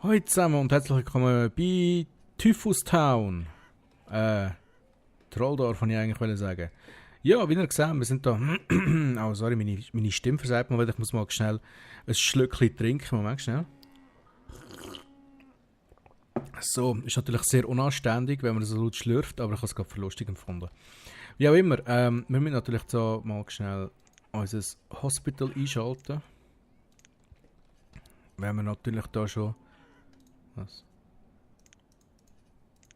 Hallo zusammen und herzlich willkommen bei Typhus Town. Trolldorf, wollte ich eigentlich sagen. Ja, wie ihr gesehen, wir sind da. Oh, sorry, meine Stimme versagt mal wieder. Ich muss mal schnell ein Schlückchen trinken. Moment, schnell. So, ist natürlich sehr unanständig, wenn man so laut schlürft, aber ich habe es gerade für lustig empfunden. Wie auch immer, wir müssen natürlich so mal schnell unser Hospital einschalten. Wenn wir natürlich da schon. Was?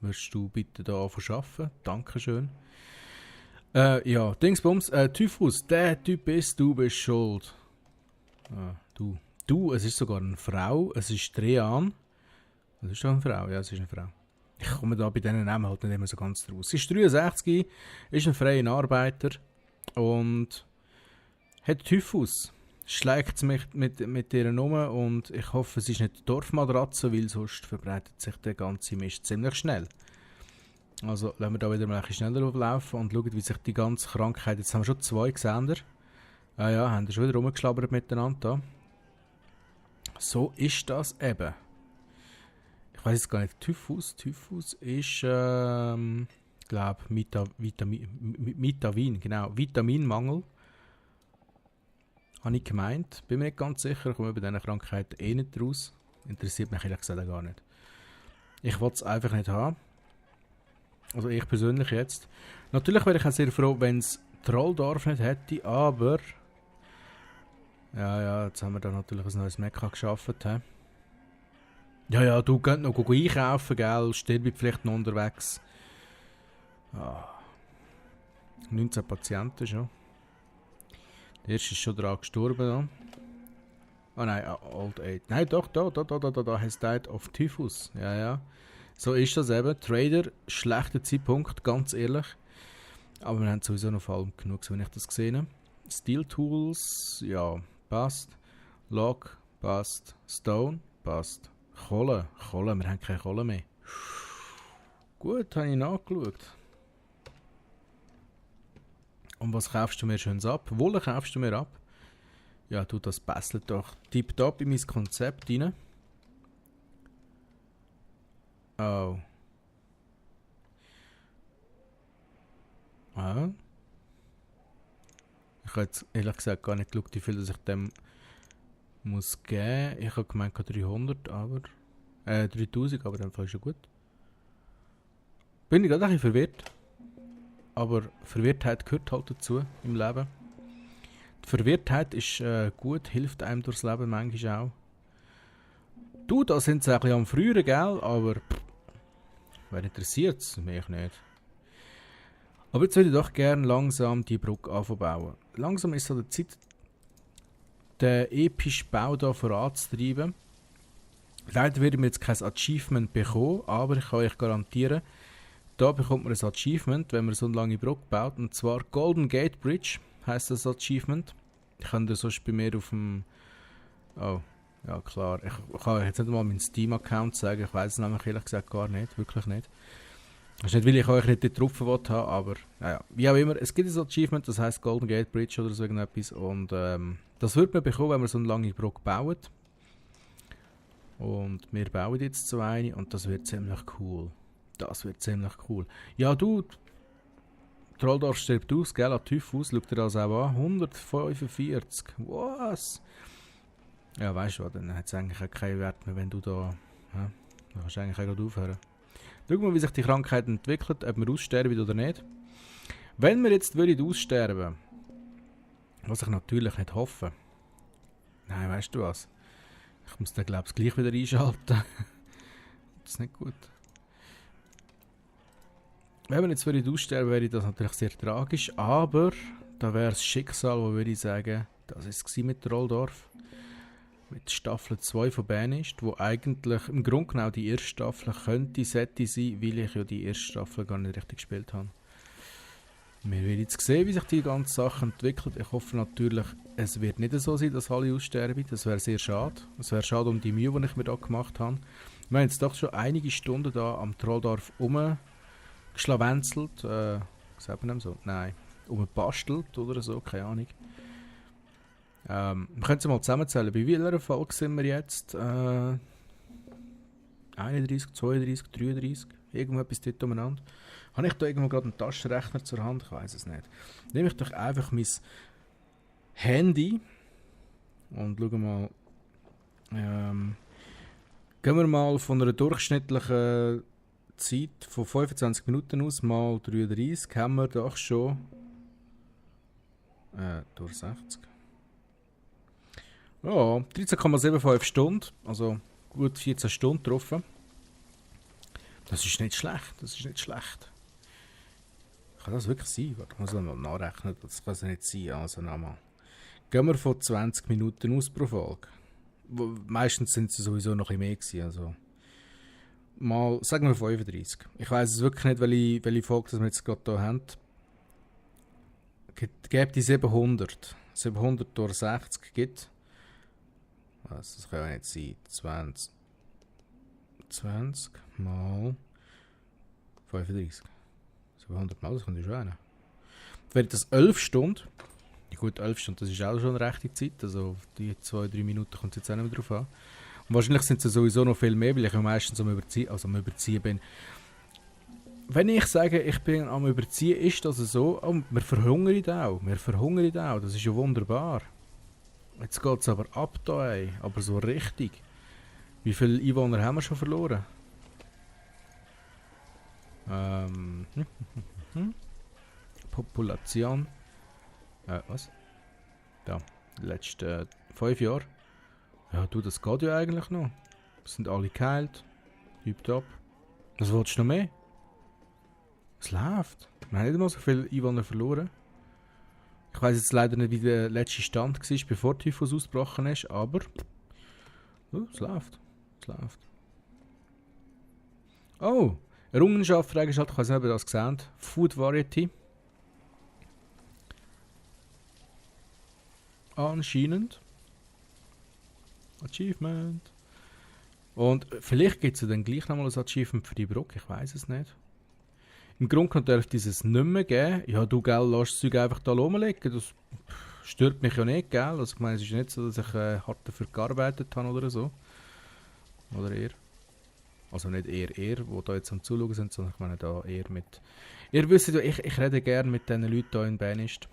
Würdest du bitte da arbeiten? Dankeschön. Ja, Dingsbums, Typhus, der Typ ist, du bist schuld. Du. Du, es ist sogar eine Frau, es ist Drean. Es ist doch eine Frau, ja, es ist eine Frau. Ich komme da bei diesen Namen halt nicht immer so ganz draus. Sie ist 63, ist ein freier Arbeiter und hat Typhus. Schlägt es mich mit ihr um und ich hoffe, es ist nicht die Dorfmatratze, weil sonst verbreitet sich der ganze Mist ziemlich schnell. Also lassen wir da wieder mal ein bisschen schneller auflaufen und schauen, wie sich die ganze Krankheit... Jetzt haben wir schon zwei gesehen. Ah ja, haben wir schon wieder rumgeschlabbert miteinander da. So ist das eben. Ich weiß jetzt gar nicht, Typhus ist, glaube Vitamin, genau, Vitaminmangel. Habe ich gemeint. Bin mir nicht ganz sicher, ich komme bei diesen Krankheiten eh nicht raus. Interessiert mich ehrlich gesagt gar nicht. Ich will es einfach nicht haben. Also ich persönlich jetzt. Natürlich wäre ich auch sehr froh, wenn es Trolldorf nicht hätte, aber... Ja, jetzt haben wir da natürlich ein neues Mekka geschaffen. He? Ja, du könnt noch einkaufen, gell? Stirbt vielleicht noch unterwegs. 19 Patienten schon. Der erste ist schon dran gestorben. Oh nein, Old Age. Nein, doch, da has died of Typhus. Ja. So ist das eben. Trader, schlechter Zeitpunkt, ganz ehrlich. Aber wir haben sowieso noch vor allem genug, so wie ich das gesehen habe. Steel Tools, ja, passt. Log, passt. Stone, passt. Kohle, wir haben keine Kohle mehr. Gut, habe ich nachgeschaut. Und was kaufst du mir schön ab? Wolle kaufst du mir ab? Ja, du, das passt doch tipptopp in mein Konzept rein. Oh. Ich habe jetzt ehrlich gesagt gar nicht geschaut, wie viel ich dem muss geben. Ich habe gemeint 300, aber... 3000, aber dann ist schon gut. Bin ich gerade ein bisschen verwirrt. Aber Verwirrtheit gehört halt dazu im Leben. Die Verwirrtheit ist gut, hilft einem durchs Leben manchmal auch. Du, da sind sie ein bisschen am Früheren, gell? Aber wer interessiert es? Mich nicht. Aber jetzt würde ich doch gerne langsam die Brücke anbauen. Langsam ist es an der Zeit, den epischen Bau hier voranzutreiben. Leider werde ich jetzt kein Achievement bekommen, aber ich kann euch garantieren, da bekommt man ein Achievement, wenn man so eine lange Brücke baut. Und zwar Golden Gate Bridge heisst das Achievement. Ich kann dir sonst bei mir auf dem... Oh, ja klar. Ich kann euch jetzt nicht mal meinen Steam-Account sagen. Ich weiß es nämlich ehrlich gesagt gar nicht. Wirklich nicht. Das ist nicht, weil ich euch nicht dort drauf haben, aber naja. Wie auch immer, es gibt ein Achievement, das heisst Golden Gate Bridge oder so irgendetwas. Und das wird man bekommen, wenn man so eine lange Brücke baut. Und wir bauen jetzt so eine und das wird ziemlich cool. Das wird ziemlich cool. Ja, du, Trolldorf stirbt aus, gell, an Typhus, schau dir das auch an. 145. Was? Ja, weißt du was, dann hat es eigentlich auch keinen Wert mehr, wenn du da... Ja, da kannst du eigentlich auch gerade aufhören. Schau mal, wie sich die Krankheit entwickelt, ob wir aussterben oder nicht. Wenn wir jetzt aussterben, was ich natürlich nicht hoffe. Nein, weißt du was? Ich muss den, glaube ich, gleich wieder einschalten. Das ist nicht gut. Wenn wir jetzt aussterben, wäre das natürlich sehr tragisch, aber da wäre das Schicksal, wo würde ich sagen, das war es mit Trolldorf. Mit Staffel 2 von Banished, wo eigentlich im Grunde genau die erste Staffel sollte sein, weil ich ja die erste Staffel gar nicht richtig gespielt habe. Wir werden jetzt sehen, wie sich die ganze Sache entwickelt. Ich hoffe natürlich, es wird nicht so sein, dass alle aussterben. Das wäre sehr schade. Es wäre schade um die Mühe, die ich mir da gemacht habe. Wir haben jetzt doch schon einige Stunden da am Trolldorf rumgeschlawenzelt. Sagt man so? Nein. Rumbastelt oder so, keine Ahnung. Wir können es mal zusammenzählen. Bei welcher Folge sind wir jetzt? 31, 32, 33, irgendwo etwas dort umeinander. Habe ich da irgendwo gerade einen Taschenrechner zur Hand? Ich weiß es nicht. Nehme ich doch einfach mein Handy und schaue mal. Gehen wir mal von einer durchschnittlichen Zeit von 25 Minuten aus, mal 33, haben wir doch schon durch 60. Ja, 13,75 Stunden, also gut 14 Stunden getroffen. Das ist nicht schlecht, das ist nicht schlecht. Kann das wirklich sein? Warte, ich muss mal nachrechnen, das kann es nicht sein. Also nochmal. Gehen wir von 20 Minuten aus pro Folge. Meistens sind es sowieso noch ein bisschen mehr gewesen, also mal, sagen wir 35. Ich weiss es wirklich nicht, welche Folge wir jetzt gerade hier haben. Gebt die 700. 700 durch 60 gibt. Was, das kann ja nicht sein. 20 mal 35. 700 mal, das kommt ja schon rein. Wäre das 11 Stunden. Ja gut, 11 Stunden, das ist auch schon eine rechte Zeit. Also die 2-3 Minuten kommt es jetzt auch nicht mehr drauf an. Und wahrscheinlich sind es sowieso noch viel mehr, weil ich ja meistens am Überziehen bin. Wenn ich sage, ich bin am Überziehen, ist das so, oh, wir verhungern auch. Das ist ja wunderbar. Jetzt geht es aber ab da, ey. Aber so richtig. Wie viele Einwohner haben wir schon verloren? Population. Was? Da. Die letzten 5 Jahre. Ja, du, das geht ja eigentlich noch. Es sind alle geheilt. Tipptopp. Was willst du noch mehr? Es läuft. Wir haben nicht mal so viele Einwohner verloren. Ich weiss jetzt leider nicht, wie der letzte Stand war, bevor der Typhus ausgebrochen ist, aber es läuft. Es läuft. Oh! Errungenschaft freigeschaltet, ich weiß nicht, ob ihr das gesehen habt. Food Variety. Anscheinend. Achievement. Und vielleicht gibt es dann gleich nochmal ein Achievement für die Brücke, ich weiß es nicht. Im Grunde genommen darf dieses nicht mehr geben. Ja, du, gell, lass das Zeug einfach da rumliegen. Das stört mich ja nicht, gell. Also, ich meine, es ist nicht so, dass ich hart dafür gearbeitet habe oder so. Oder eher. Also nicht eher, die da jetzt am Zuschauen sind, sondern ich meine da eher mit... Ihr wisst ja, ich rede gerne mit diesen Leuten hier in Bernist.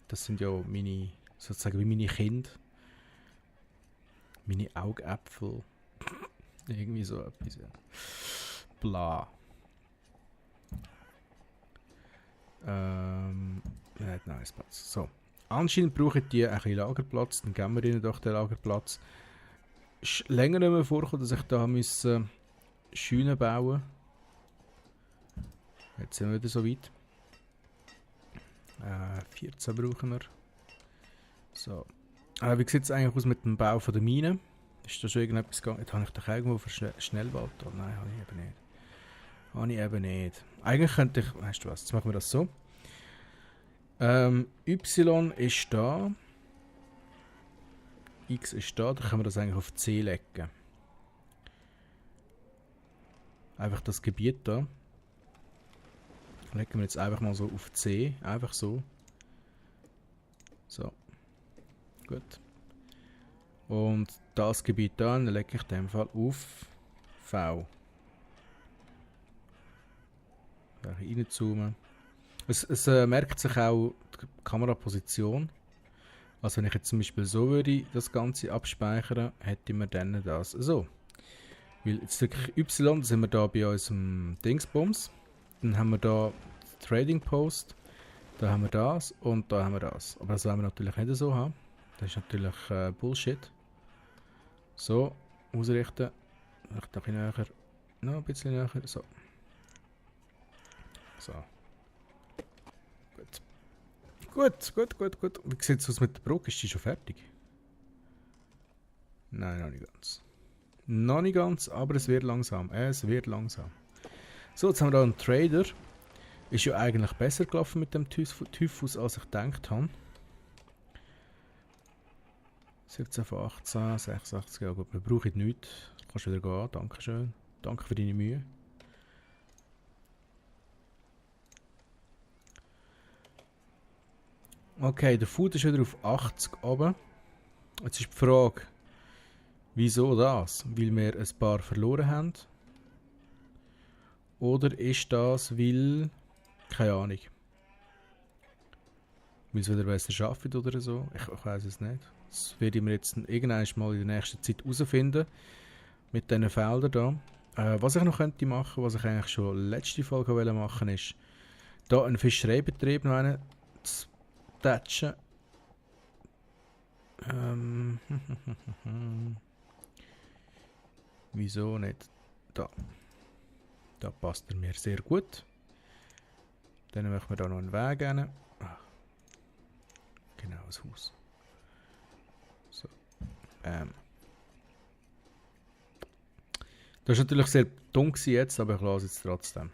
Das sind ja meine, sozusagen wie meine Kinder. Meine Augäpfel. Irgendwie so etwas, ja. Bla. Nein, Platz. So. Anscheinend brauchen die ein bisschen Lagerplatz, dann geben wir ihnen doch den Lagerplatz. Ist länger nicht mehr vorgekommen, dass ich da müssen Scheunen bauen. Jetzt sind wir wieder so weit. 14 brauchen wir. So. Wie sieht es eigentlich aus mit dem Bau von der Mine? Ist da schon irgendetwas gegangen? Jetzt habe ich doch irgendwo für Schnellwald. Oh, nein, habe ich eben nicht. Eigentlich könnte ich... Weißt du was, jetzt machen wir das so. Y ist da. X ist da. Dann können wir das eigentlich auf C legen. Einfach das Gebiet da. Legen wir jetzt einfach mal so auf C. Einfach so. So. Gut. Und das Gebiet da, dann lege ich in dem Fall auf V. Reinzoomen. Es merkt sich auch die Kameraposition. Also wenn ich jetzt zum Beispiel so würde das Ganze abspeichern, hätten wir dann das so. Weil jetzt drücke ich Y, dann sind wir da bei unserem Dingsbums. Dann haben wir da Trading Post. Da haben wir das und da haben wir das. Aber das wollen wir natürlich nicht so haben. Das ist natürlich Bullshit. So, ausrichten. Vielleicht noch ein bisschen näher. Noch ein bisschen näher. So. So. Gut. Wie sieht es aus mit der Brücke? Ist die schon fertig? Nein, noch nicht ganz. Noch nicht ganz, aber es wird langsam. So, jetzt haben wir da einen Trader. Ist ja eigentlich besser gelaufen mit dem Typhus, als ich gedacht habe. 17 von 18, 86, ja gut, wir brauchen nichts. Du kannst wieder gehen, dankeschön. Danke für deine Mühe. Okay, der Food ist wieder auf 80 oben. Jetzt ist die Frage, wieso das? Weil wir ein paar verloren haben. Oder ist das, weil... Keine Ahnung. Weil es wieder besser schafft oder so. Ich weiß es nicht. Das werde ich mir jetzt irgendwann mal in der nächsten Zeit herausfinden. Mit diesen Feldern hier. Was ich noch könnte machen, was ich eigentlich schon letzte Folge machen wollte, ist, hier einen Fischereibetrieb noch einen zu tätschen. Wieso nicht? Da. Da passt er mir sehr gut. Dann machen wir da noch einen Weg rein. Ah, genau, das Haus. So. Das war natürlich sehr dumm jetzt, aber ich lasse es trotzdem.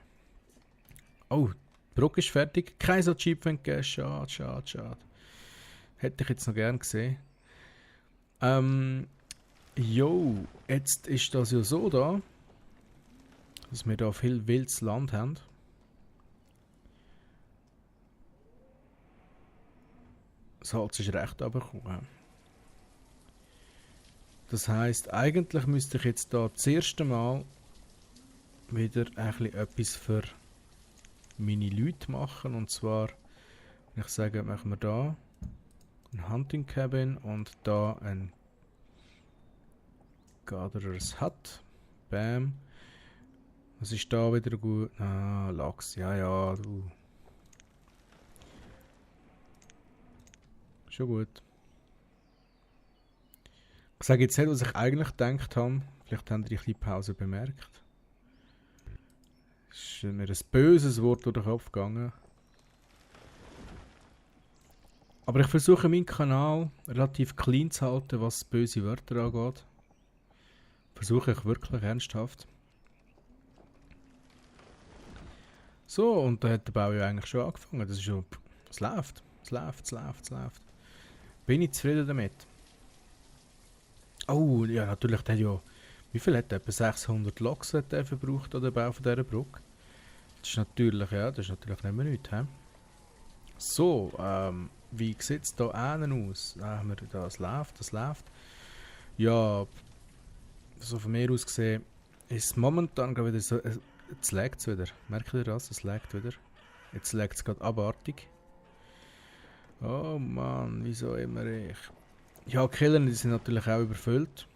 Oh, die Brücke ist fertig. Kein so Achievement gegeben. Schade, schade, schade. Hätte ich jetzt noch gern gesehen. Jo, jetzt ist das ja so da, dass wir da viel wildes Land haben. Das Holz ist recht runtergekommen. Das heisst, eigentlich müsste ich jetzt da das erste Mal wieder etwas für meine Leute machen. Und zwar, wenn ich sage, machen wir da ein Hunting Cabin und da ein Gatherer's Hut. Bam. Was ist da wieder gut? Ah, Lachs. Ja, ja, du. Schon gut. Ich sage jetzt nicht, was ich eigentlich gedacht habe. Vielleicht haben die eine Pause bemerkt. Es ist mir ein böses Wort durch den Kopf gegangen. Aber ich versuche meinen Kanal relativ clean zu halten, was böse Wörter angeht. Versuche ich wirklich ernsthaft. So, und da hat der Bau ja eigentlich schon angefangen. Das ist schon, es läuft. Es läuft, es läuft, es läuft. Bin ich zufrieden damit. Oh, ja, natürlich, der hat ja... Wie viel hat der? Etwa 600 Loks hat der verbraucht an der Bau von dieser Brücke. Das ist natürlich, ja, das ist natürlich nicht mehr nichts. He? So, wie sieht es hier hinten aus? Haben wir da, es läuft, das läuft. Ja, so von mir aus gesehen, ist es momentan gerade wieder so... Jetzt laggt es wieder. Merkt ihr das? Es laggt wieder. Jetzt laggt es gerade abartig. Oh Mann, wieso immer ich? Ja, die Killer, die sind natürlich auch überfüllt.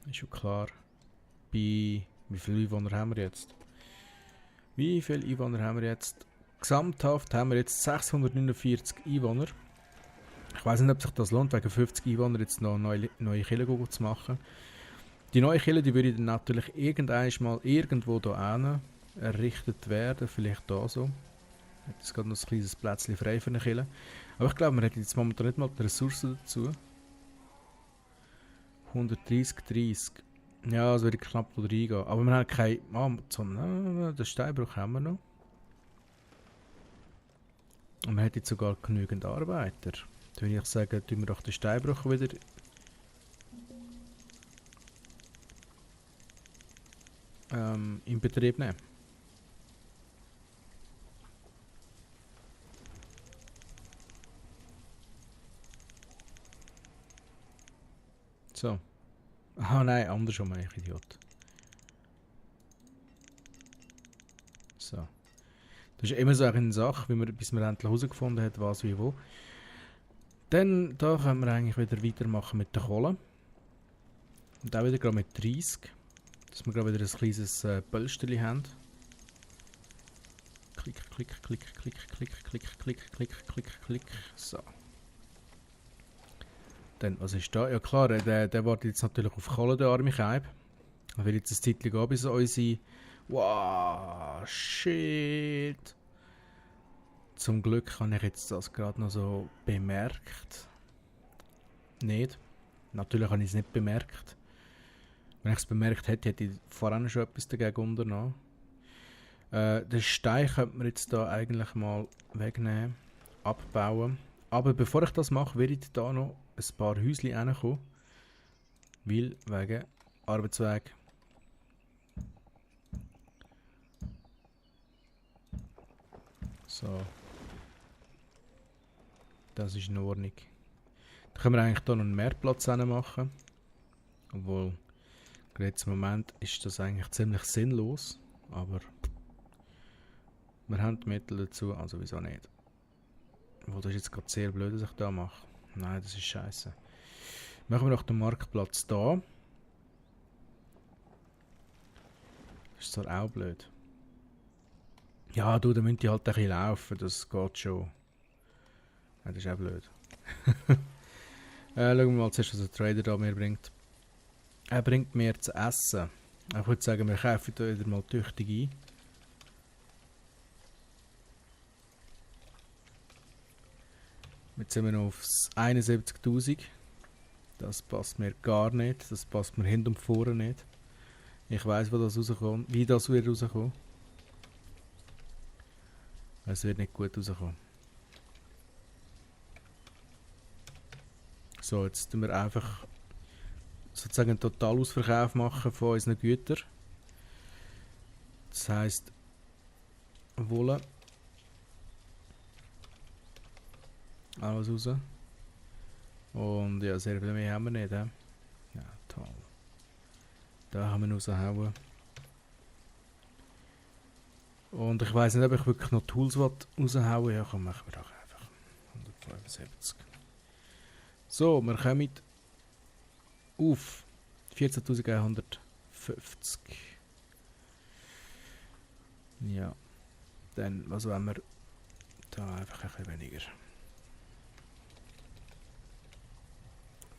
Ist schon klar. Wie viele Einwohner haben wir jetzt? Wie viele Einwohner haben wir jetzt? Gesamthaft haben wir jetzt 649 Einwohner. Ich weiß nicht, ob sich das lohnt, wegen 50 Einwohner jetzt noch neue Killer zu machen. Die neue Killer, die würde dann natürlich irgendwann mal irgendwo hier hin errichtet werden. Vielleicht da so. Jetzt gerade noch ein kleines Plätzchen frei für eine Killer. Aber ich glaube, wir hätten jetzt momentan nicht mal die Ressourcen dazu. 130, 30. Ja, das würde knapp da reingehen. Aber wir haben keine... den Steinbruch haben wir noch. Und wir hätten jetzt sogar genügend Arbeiter. Dann würde ich sagen, tun wir doch den Steinbruch wieder... in Betrieb nehmen. So. Ah nein, andersrum, ich Idiot. So. Das ist immer so eine Sache, bis man endlich herausgefunden hat, was wie wo. Dann da können wir eigentlich wieder weitermachen mit der Kohle. Und auch wieder gerade mit 30. Dass wir gerade wieder ein kleines Pölsterli haben. Klick, klick, klick, klick, klick, klick, klick, klick, klick, klick. So. Dann, was ist da? Ja klar, der wartet jetzt natürlich auf Kohle, der arme Keib. Er will jetzt ein Zeitchen gehen, bis unsere... Wow, shit. Zum Glück habe ich jetzt das gerade noch so bemerkt. Nicht. Natürlich habe ich es nicht bemerkt. Wenn ich es bemerkt hätte, hätte ich vorhin schon etwas dagegen unternommen. Den Stein könnte man jetzt da eigentlich mal wegnehmen, abbauen. Aber bevor ich das mache, werde ich da noch ein paar Häuschen reinkommen. Weil, wegen Arbeitsweg. So. Das ist in Ordnung. Da können wir eigentlich hier noch einen Mehrplatz machen. Obwohl, gerade im Moment ist das eigentlich ziemlich sinnlos. aber wir haben die Mittel dazu, also wieso nicht. Wo das ist jetzt gerade sehr blöd, dass ich da mache. Nein, das ist scheiße. Machen wir doch den Marktplatz da. Das ist zwar auch blöd. Ja, du, da müssen die halt ein bisschen laufen, das geht schon. Ja, das ist auch blöd. Schauen wir mal zuerst, was der Trader da mir bringt. Er bringt mir zu essen. Ich würde sagen, wir kaufen da wieder mal tüchtig ein. Jetzt sind wir noch auf 71'000. Das passt mir gar nicht. Das passt mir hinten und vorne nicht. Ich weiss, wo das rauskommt, wie das wird rauskommen. Es wird nicht gut rauskommen. So, jetzt tun wir einfach sozusagen einen Totalausverkauf machen von unseren Gütern. Das heisst, Wolle. Alles raus. Und ja, sehr viel mehr haben wir nicht. Ja, toll. Da haben wir raushauen. Und ich weiss nicht, ob ich wirklich noch Tools raushauen will. Ja, komm, machen wir doch einfach. 175. So, wir kommen auf 14.150. Ja. Dann, was wollen wir? Da einfach ein bisschen weniger.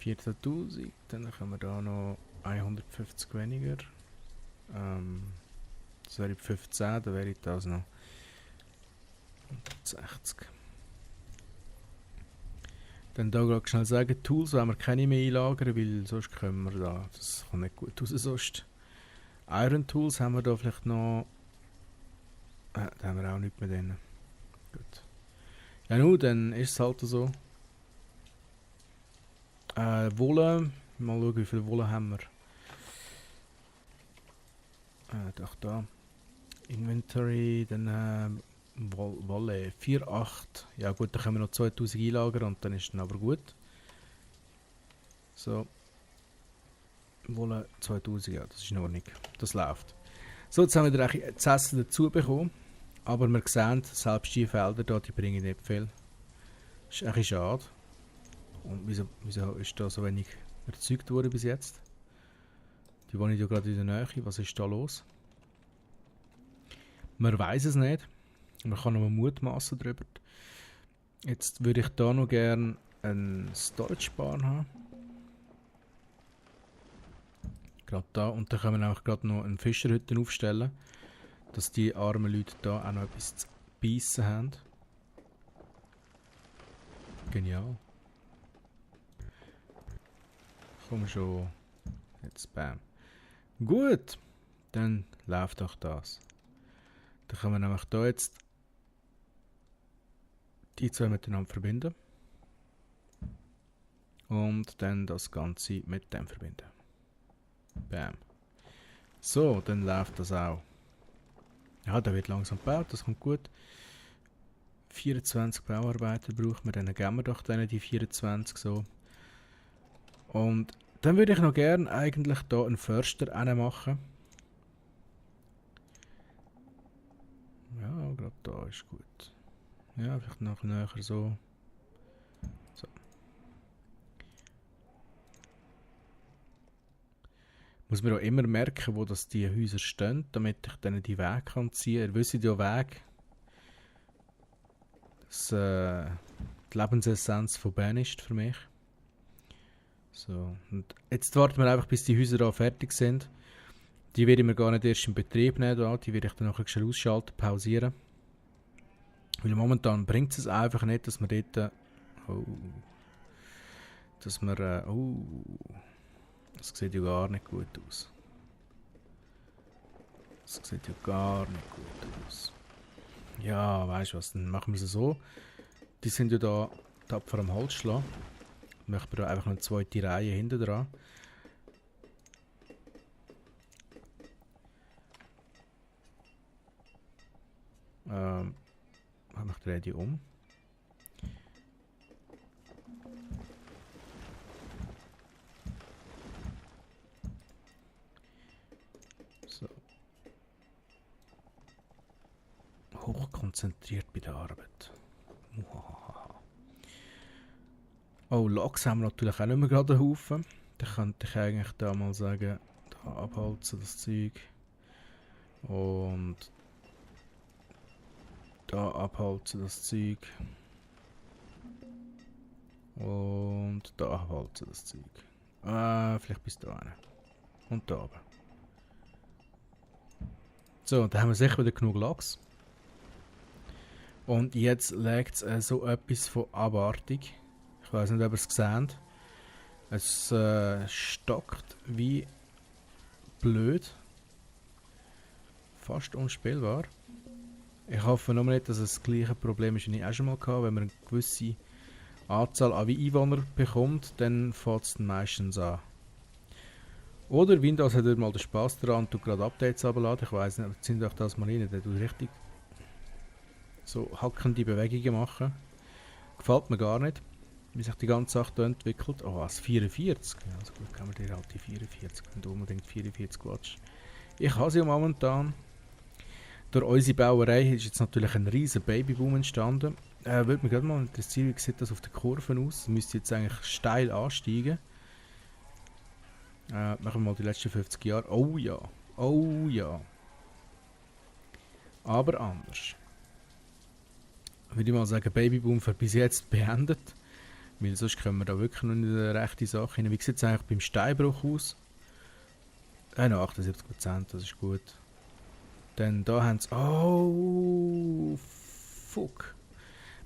14.000. Dann können wir da noch 150 weniger. Das wäre 15, dann wäre das noch 160. Dann da gerade schnell sagen, Tools wollen wir keine mehr einlagern, weil sonst können wir da, das kommt nicht gut raus sonst. Iron Tools haben wir da vielleicht noch, da haben wir auch nichts mehr drin. Gut. Ja nun, dann ist es halt so. Wolle, mal schauen, wie viel Wolle haben wir. Doch da. Inventory, dann Wolle 4,8. Ja gut, dann können wir noch 2000 einlagern und dann ist es dann aber gut. So. Wolle 2000, ja, das ist in Ordnung. Das läuft. So, jetzt haben wir das Essen dazu bekommen. Aber wir sehen, selbst die Felder hier, die bringen nicht viel. Das ist eigentlich schade. Und wieso ist da so wenig erzeugt worden bis jetzt? Die wohnen ja gerade in der Nähe. Was ist da los? Man weiß es nicht. Man kann nur mutmaßen darüber. Jetzt würde ich da noch gerne einen Storage Bar haben. Gerade da. Und dann können wir auch gerade noch eine Fischerhütte aufstellen. Dass die armen Leute da auch noch etwas zu beißen haben. Genial. Komm schon. Jetzt bam. Gut. Dann läuft doch das. Dann können wir nämlich da jetzt die zwei miteinander verbinden. Und dann das Ganze mit dem verbinden. Bam. So, dann läuft das auch. Ja, da wird langsam gebaut, das kommt gut. 24 Bauarbeiter brauchen wir, dann geben wir doch denen die 24 so. Und dann würde ich noch gerne eigentlich da einen Förster machen. Ja, gerade da ist gut. Ja, vielleicht noch näher so. So. Muss man auch immer merken, wo das die Häuser stehen, damit ich dann die Wege kann ziehen. Ihr wisst ja Weg. Das die Lebensessenz von Bern ist für mich. So, und jetzt warten wir einfach, bis die Häuser da fertig sind. Die werde ich mir gar nicht erst in Betrieb nehmen, da. Die werde ich dann nachher schnell ausschalten, pausieren. Weil momentan bringt es einfach nicht, dass wir dort... das sieht ja gar nicht gut aus. Das sieht ja gar nicht gut aus. Ja, weißt du was, dann machen wir es so. Die sind ja da tapfer am Holz schlagen. Dann machen wir da einfach eine zweite Reihe hinten dran. Ich drehe die um. So. konzentriert bei der Arbeit. Muhahaha. Oh, Loks haben wir natürlich auch nicht mehr gerade einen Haufen. Da könnte ich eigentlich da mal sagen, da abholzen das Zeug. Und da abholzen das Zeug. Und da abholzen das Zeug. Vielleicht bis da hin. Und da oben. So, da haben wir sicher wieder genug Lachs. Und jetzt legt es so etwas von abartig. Ich weiß nicht, ob ihr es seht. Es stockt wie blöd. Fast unspielbar. Ich hoffe nur nicht, dass es das gleiche Problem ist, wie ich auch schon mal hatte. Wenn man eine gewisse Anzahl an Einwohner bekommt, dann fängt es meistens an. Oder Windows hat mal den Spaß daran und tut gerade Updates runterladen. Ich weiss nicht, sind euch das mal rein, der tut richtig so hackende Bewegungen machen. Gefällt mir gar nicht, wie sich die ganze Sache hier entwickelt. Oh, was, 44? Ja, also gut, kann man dir halt die 44, wenn du unbedingt 44 watch. Ich habe sie ja momentan. Durch unsere Bauerei ist jetzt natürlich ein riesen Babyboom entstanden. Würde mich gerade mal interessieren, wie sieht das auf den Kurven aus? Das müsste jetzt eigentlich steil ansteigen. Machen wir mal die letzten 50 Jahre. Oh ja. Oh ja. Aber anders. Würde ich mal sagen, Babyboom für bis jetzt beendet. Weil sonst kommen wir da wirklich noch in die rechte Sache hin. Wie sieht es eigentlich beim Steinbruch aus? Noch 78%, das ist gut. Dann da haben sie... Oh, fuck.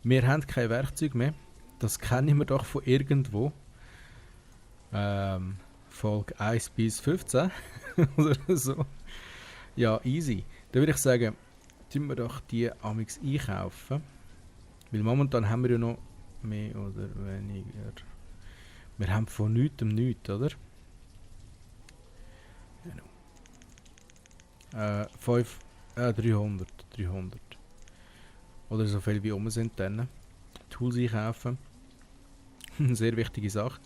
Wir haben kein Werkzeug mehr. Das kennen wir doch von irgendwo. Folge 1 bis 15 oder so. Ja, easy. Dann würde ich sagen, tun wir doch die Amix einkaufen. Weil momentan haben wir ja noch mehr oder weniger. Wir haben von nichts, oder? Genau. 300. Oder so viel wie um sind dann. Tools einkaufen. Sehr wichtige Sache.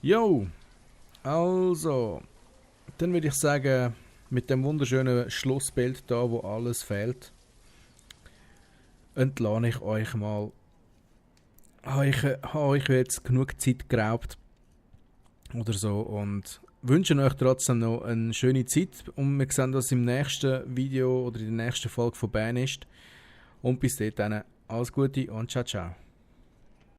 Jo! Also, dann würde ich sagen, mit dem wunderschönen Schlussbild da, wo alles fehlt, entlasse ich euch mal. Ich habe euch jetzt genug Zeit geraubt oder so und wünsche euch trotzdem noch eine schöne Zeit und wir sehen uns im nächsten Video oder in der nächsten Folge von Banished. Und bis dahin, alles Gute und ciao, ciao.